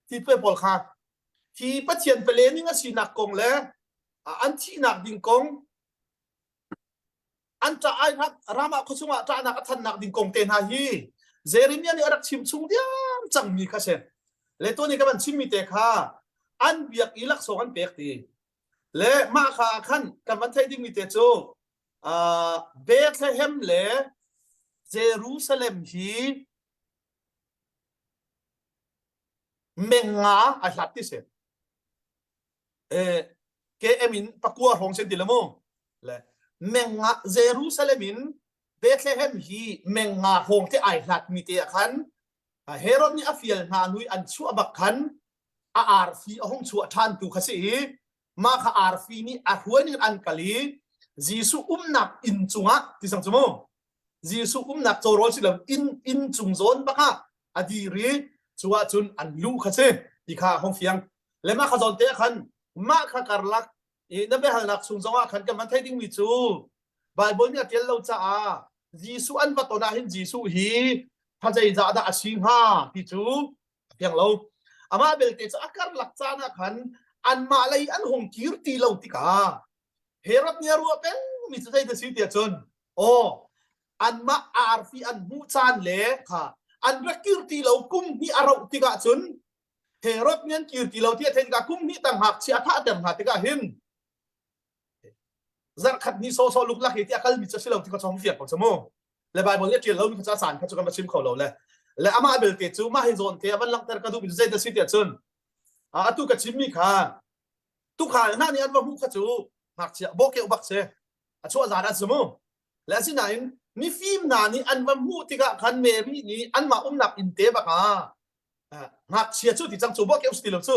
ti pe pawl kha hi Pathian pale ning a sinak kong le an thihnak ding kong an ṭah ainak Ramah khua chungah ṭahnak a thannak ding kong te hna hi Jeremiah nih a rak chim chung diam cangmi kha si. Le tuni ka van chimmi te kha an biak i laksawng an pek ti. Le mah kha khan kan van theih dingmi te cu uh, Bethlehem le Jerusalem hi meng nga a hlat ti si. KM in pakua hrawng sen ti la mu le menga Jerusalem in Bethlehem hi menga hrawng te ai hlat mi te ah khan Herod nih a fial hna nui an chuah bak khan a arfi a hung chuah ṭhan tu kha si i mah kha arfi nih a hruai ning an kal i Jesuh umnak inn cungah ti sang cu mu Jesuh umnak cawrawl si lo inn inn cung zawn bak ah a dir i cu ah cun an luh kha si ti kha hong fiang le mah kha zawn te ah khan mah kha karlak i na biahalnak chung zong ah khan kan van theih dingmi cu Bible nih a ṭial lo caah Jesuh an va ton ah hin Jesuh hi thazeizah dah a si hnga ti cu a fiang lo amah belte cu a karlak caan ah khan anmah lei an hung kir ti lo tikah Herod nih a ruah pengmi cu zei dah si tiah cun aw anmah arfi an hmuh caan le kha an rak kir ti lo kum hnih a rauh tikah cun Herod nih an kir ti lo ti a theih tikah kum hnih tang ngakchia a thahter hna tikah hin zarhkhat ni sawsawh luklak hi ti a kalmi cu a si lo ti kha chong fiang ko cu mu le Bible nih a ṭial lomi kha cu a caan kha cu kan va chim kho lo le. Le amah belte cu mah hi zawn te a van langhter ka duhmi cu zei dah si tiah cun atu ka chimmi kha tukhal hna nih an va hmuh kha cu ngakchia bawkeuh bak si a chuah zan an si mu. Le asinain mifim hna nih an va hmuh tikah khan Mary nih anmah umnak inn te bak ah ngakchia cu ti cang cu bawkeuh si ti lo cu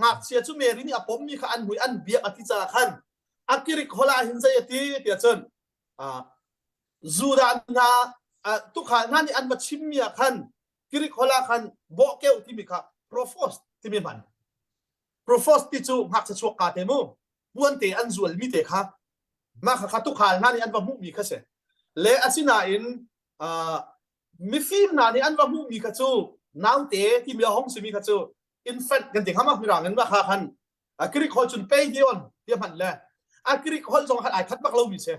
ngakchia cu Mary nih a pommi kha an hmui an biak a ti caah khan a Greek holh ah hin zei a ti tiah cun Judah hna tukhal hna nih an va chimmi ah khan Greek holh ah khan bawhkeuh timi kha prophos timi hman prophos ti cu ngakchia chuak ka te mu puan te an zual mi te kha mah kha kha tukhal hna nih an va hmuhmi kha si le asinain mifim hna nih an va hmuhmi kha cu naute timi a hong simi kha cu infant kan ti hnga ma mirang in mah kha khan a Greek holh cun paidion ti hman le a Greek holh zong khan ai khat bak lomi si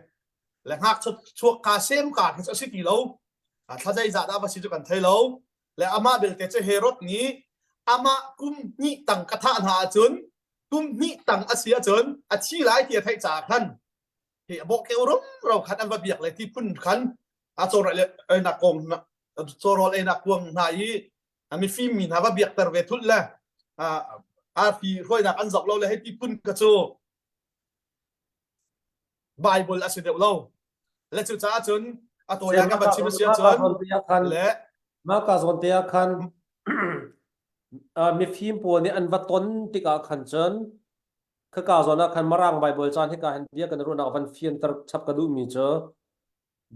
le ngak chuak ka sem ka khi a si ti lo thla zeizah dah va si cu kan thei lo le amah belte cu Herod nih amah kum hnih tang ka thah hna ahcun kum hnih tang a si ahcun a thi lai ti a theih caah khan hi a bawh keu rumro khan an va biak le ti phun khan a cawrawl einak kong cawrawl einak kuang hna i a mifim mi hna va biakter ve thul le arfi hruainak an zoh lo le hei ti phun ka cu Bible a si deuh lo le cu caah cun a tawinak ka van chim a si ahcun le mah ka zawn te ah khan mifim pawl nih an va ton tikah khan cun khaka zawn ah khan Mirang Bible caan hika hin bia kan ruahnak van fianter chap ka duhmi cu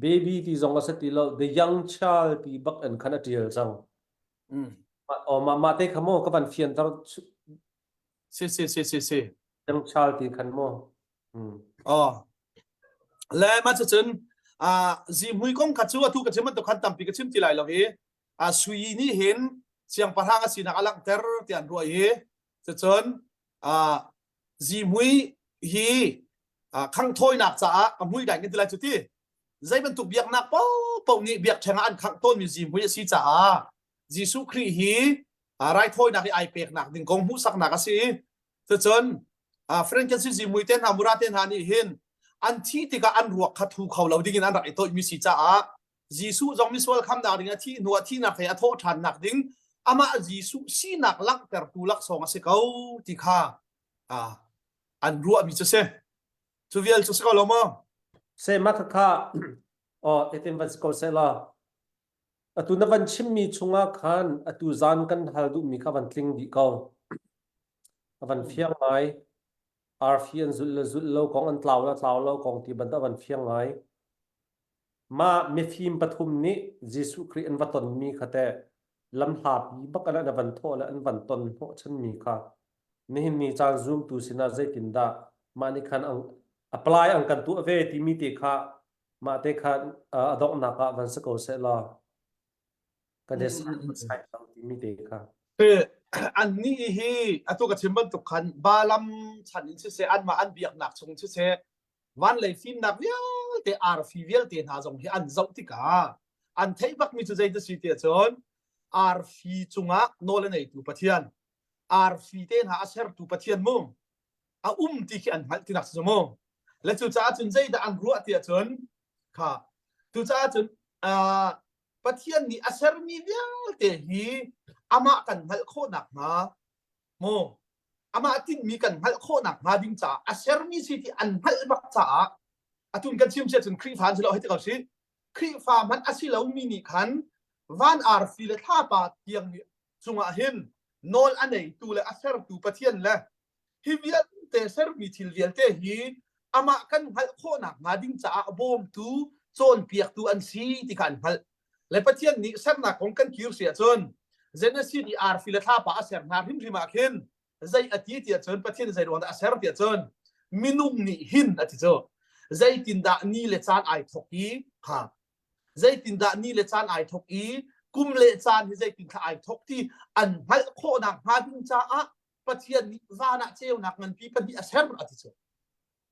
baby ti zong a si ti lo the young child ti bak in khan a tial cang. Mm. Oh, mah mah te kha maw ka van fianter si si si si si young child ti khan maw mm. oh le ma cu cun a zihmui kong kha cu atu ka chim bantuk khan tampi ka chim ti lai lo hi a sui nih hin siangpahrang a sinak a langhter tiah an ruah i cucun zihmui hi khanghthawinak caah a mui dai kan ti lai cu ti zei bantuk biaknak paohpaoh nih biakṭheng ah an khangh tawnmi zihmui a si caah Jesuh Khrih hi raithawinak i ai peknak ding kong hmuhsaknak a si i cucun frankincense zihmui te hna mura te hna nih hin an thih tikah an ruak kha thu kho lo dingin an rak i toihmi si caah Jesuh zong misual khamnak ding a thih hnu ah thihnak he a thawh ṭhannak ding amah Jesuh sinak langhtertu laksawng a si ko ti kha an ruahmi cu si. Cu vial cu si ko lo maw? Se ma kha oh itin van si ko se la atu na van chimmi chungah khan atu zan kan hal duhmi kha van tling dih ko a van fiang ngai arfi an zulh le zulh lo kong an tlau le tlau lo kong ti bantuk van fiang ngai Mah mifim pathum nih Jesuh Khrih an va tonmi kha teh lamhlapi bak in an van thawh le an van ton hnawhchanmi kha nihin ni caan zumtu sinah zeitindah mah nih khan apply an kan tuah ve timi te kha mah te kha a donghnak ah van si ko seh law kan i sai lo timi te kha. Annih hi atu ka chim bantuk khan Balaam chan in siseh anmah an biaknak chung siseh vanlei fimnak vialte arfi vialte hna zong hi an zoh tikah an theih bakmi cu zei si tiah cun arfi cungah nawl a neitu Pathian arfi te hna a sertu Pathian mu a um ti khi an hngalh tinak si mu le cucaah cun zeidah an ruah tiah cun kha cucaah cun Pathian nih a sermi vialte hi amah kan hngalh khawh nakhnga mu amah tinhmi kan hngalh khawh nakhnga ding caah a sermi si ti an hngalh bak caah atun kan chim sia cun Khrihfa an si lo hei ti ko si Khrihfa hmanh a si lomi nih khan van arfi le thlapa tiang cungah hin nawl a neitu le a sertu Pathian le hi vialte sermi thil vialte hi amah kan hngalh khawh nakhnga ding caah bawmtu cawnpiaktu an si ti kha an hngalh le Pathian nih sernak kong kan kir si ahcun Genesis i arfi le thlapa a ser hna hrimhrim ah khin zei a ti tiah cun Pathian zei ruang dah a ser tiah cun minung nih hin a ti cu zeitindah ni le caan ai thok i ha zeitindah ni le caan ai thok i kum le caan hi zeitin thla ai thok ti an hngalh khawhnak hnga ding caah Pathian nih van ah ceunak nganpi pahnih a ser a ti cu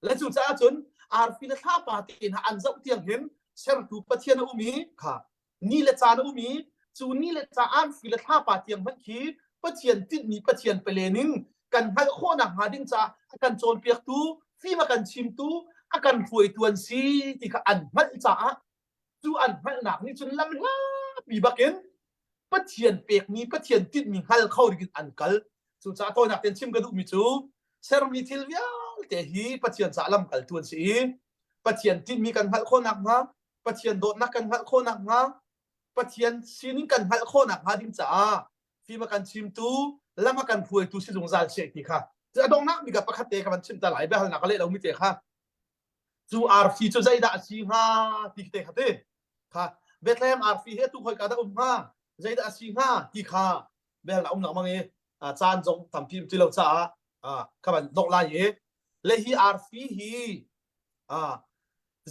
Le cucaah cun arfi le thlapa te hna an zoh tiang hin sertu Pathian a um i kha ni le caan a um i cu ni le caan arfi le thlapa tiang hmanh khi Pathian tinhmi Pathian palen in kan hngalh khawhnak hnga ding caah a kan cawnpiaktu fim a kan chimtu a kan hruaitu an si ti kha an hngalh caah cu an hngalhnak nih cun lam hlapi bakin. Pathian pekmi Pathian tinhmi hngal kho ding in an kal. Cucaah tawinak tein chim ka duhmi cu sermi thil vialte hi Pathian caah lamkaltu an si i Pathian tinhmi kan hngalh khawh nakhnga Pathian dawtnak kan hngalh khawh nakhnga Pathian sining kan hngalh khawh nakhnga ding caah fim a kan chimtu lam a kan hruaitu si zungzal seh ti kha a donghnak bik ah pakhat te ka van chim ta lai biahalnak ka leh lomi te kha cu arfi cu zeidah a si hnga ti te kha te kha Bethlehem arfi hi atu khoi ka dah um hnga zeidah a si hnga ti kha biahalnak um lengmang i caan zong tampi um ti lo caah ka van dongh lai i le hi arfi hi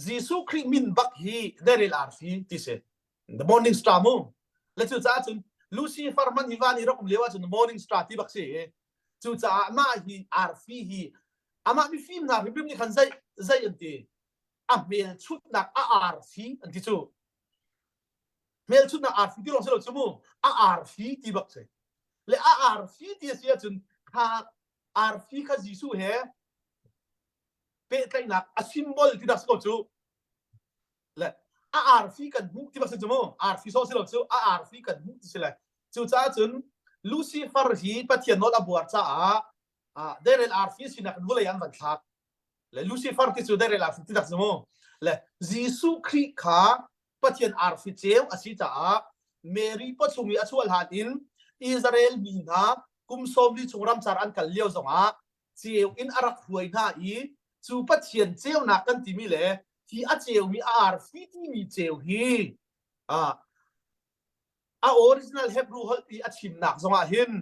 Jesuh Khrih min bak hi Daril arfi ti si the morning star mu le cu caah cun Lucifer hmanh hi van i rak um lio ahcun the morning star ti bak si cucaah mah hi arfi hi amah mifim hna hrimhrim nih khan zei zei an ti a hmelchunhnak a arfi an ti cu hmelchunhnak arfi ti lawng si lo cu mu a arfi ti bak si le a arfi ti a si ahcun kha arfi kha Jesuh he pehtlaihnak a symbol ti dah si ko cu le a arfi kan hmuh ti bak si cu mu arfi so si lo cu a arfi kan hmuh ti si le cucaah cun Lucifer hi Pathian nawl a buar caah deirel arfi sinak in vawlei an van thlak le Lucifer ti cu deirel arfi ti dak si mu le Jesuh Khrih kha Pathian arfi ceu a si caah Mary pawchung i a chuah hlan in Israel mi hna kum 40 chung ramcar an kal lio zongah ceu in a rak hruai hna i cu Pathian ceunak kan timi le hi a ceumi a arfi timi ceu hi a original Hebrew holh i a chimnak zongah hin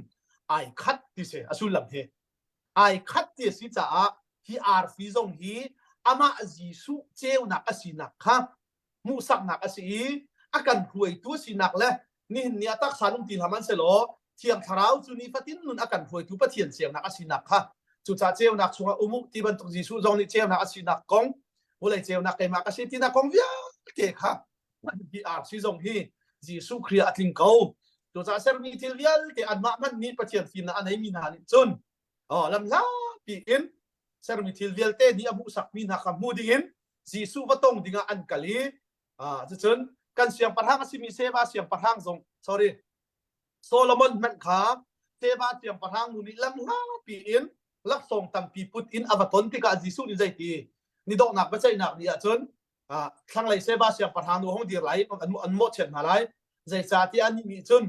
ai khat ti si a sullam hi ai khat ti a si caah hi arfi zong hi amah Jesuh ceunak a sinak kha hmuhsaknak a si i a kan hruaitu a sinak le nihin ni ah taksa nung ti hlah hmanhsehlaw Thiang Thlarau cu nifatin nun a kan hruaitu Pathian ceunak a sinak kha cucaah ceunak chungah um u ti bantuk Jesuh zong nih ceunak a sinak kong vawlei ceunak keimah ka si tinak kong vialte kha hi RC zong hi Jesuh Khrih ah a tling ko cucaah sermi thil vialte anmah hmanh nih Pathian fimnak a neimi hna nih cun oh lamhlapi in sermi thil vialte nih a hmuhsakmi hna kha hmu dingin Jesuh va tong dingah an kal i cucun kan siangpahrang a simi Seba siangpahrang zong sorry Solomon hmanh kha Seba siangpahrang nu nih lamhlapi in laksawng tampi put in a va ton tikah Jesuh nih zeiti ni donghnak biaceihnak ni ahcun thlanglei Seba siangpahrang nu hong dir lai an mawhchiat hna lai zeicahtiah anih nih cun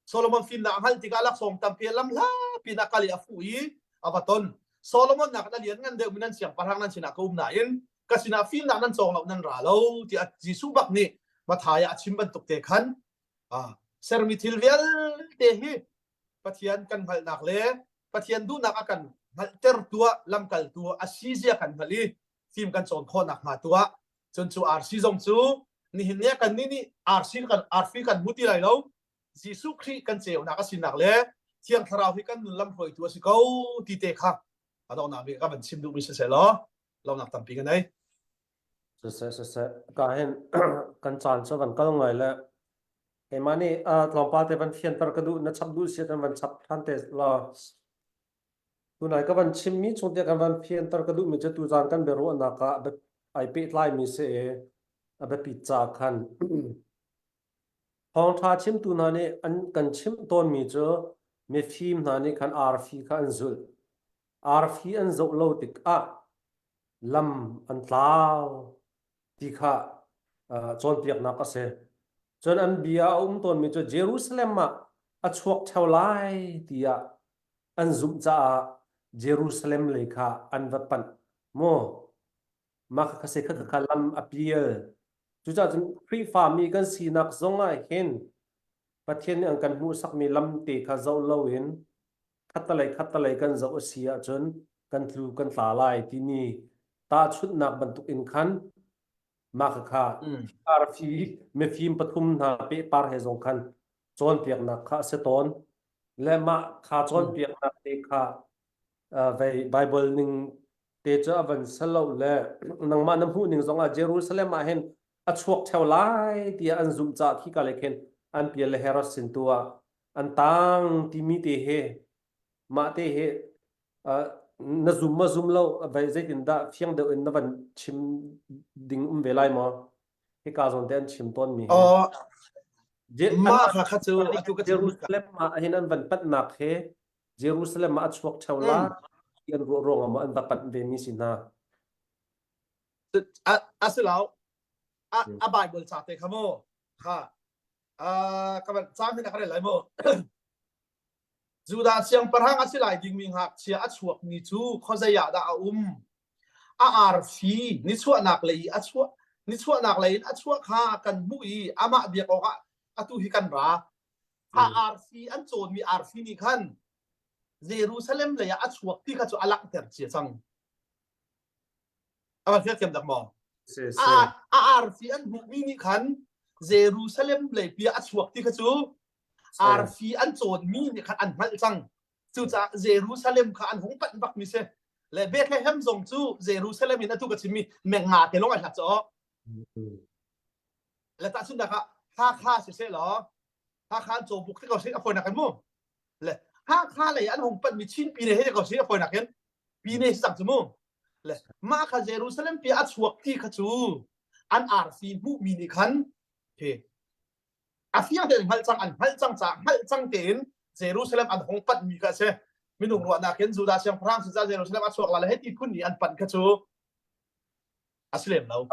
Solomon fimnak a hngalh tikah laksawng tampi lamhlapi in a kal i a fuh i a va ton. Solomon nak a lian ngan deuhmi nan siangpahrang nan sinah ka um nain ka sinah fimnak nan cawng lo nan ra lo tiah Jesuh bak nih Matthai ah a chim bantuk te khan sermi thil vialte hi Pathian kan hngalhnak le Pathian duhnak a kan hngalhtertu ah lamkaltu a si zia kan hngalh i fim kan cawn khawh nakhnga tu ah cun cu RC zong cu nihin ni kan nih nih RC kan arfi kan hmu ti lai lo Jesuh Khrih kan ceunak a sinak le Thiang Thlarau hi kan nun lam hruaitu a si ko ti te kha a donghnak bik ka van chim duhmi siseh law lawmnak tampi ka nei. Siseh siseh ka hin kan caan cu van kal ngai le keimah nih tlawmpal te van fianter ka duh na chap duh si kan van chap than te law Tunai ka van chimmi chung te kan van fianter ka duhmi cu tuzaan kan biaruahnak ah ai pehtlaimi si i a biapit ca khan thawngṭha chimtu hna nih an kan chimh tawnmi cu mifim hna nih khan arfi kha an zulh. Arfi an zoh lo tikah lam an tlau ti kha cawnpiaknak a si. Cun an bia a um tawnmi cu Jerusalem ah a chuak ṭheo lai tiah an zumh caah Jerusalem lei kha an va panh. Maw mah kha se kha kha lam a pial. Cucaah cun Khrihfami kan sinak zong ah hin Pathian nih an kan hmuhsakmi lamte kha zoh loin khattalei khattalei kan zoh a si ahcun kan tlu kan tla lai timi tahchunhnak bantuk in khan mah kha arfi mifim pathum hna pehpar he zong khan cawnpiaknak kha a si tawn. Le mah kha cawnpiaknak te kha vei Bible ning te cu a van si lo le nangmah na hmuh ning zongah Jerusalem ah hin a chuak theo lai tiah an zumh caah khika le khin an pial le Herod sin tu ah an tang timi te he mah te he na zum ma zum lo vei zeitindah fiang deuh in na van chim ding um ve lai maw hika zawn te an chim tawn mi hi. Mah kha kha cu atu ka Jerusalem ah hin an van panhnak he Jerusalem ah a chuak theo la ti an ruah ruangah maw an va panh ve mi si hna. A si lo. A a Bible ca te kha mu. Kha. Ka van cang hin a ka rel lai mu. Judah siangpahrang a si lai dingmi ngakchia a chuakmi cu khuazei ah dah a um? A arfi nichuahnak lei i a chuah nichuahnak lei in a chuah kha kan hmuh i amah biak awkah atu hi kan ra. A arfi an cawnmi arfi nih khan Jerusalem lei ah a chuak ti kha cu a langhter cia cang. A van fiang dak maw? A a arfi an hmuhmi nih khan Jerusalem lei pi ah a chuak ti kha cu arfi an cawnmi nih khan an hngalh cang. Cucaah Jerusalem kha an hung panh bakmi si. Le Bethlehem zong cu Jerusalem in atu ka chimmi menga te lawng ai hlat caw. Le tahchunhnak ah Hakha siseh law Hakha an cawbuk te ko si a fawinak in mu. Le Hakha lei an hung panhmi Chin pine he te ko si a fawinak in pine si cang cu mu. Le mah kha Jerusalem pi a chuak ti kha cu an arfi hmuhmi nih khan he a fiang tein hngalh cang an hngalh cang caah hngalh cang tein Jerusalem an hung panhmi kha a si. Minung ruahnak in Judah siangpahrang si ca Jerusalem a chuak la le hei ti phun nih an panh kha cu a si lem lo.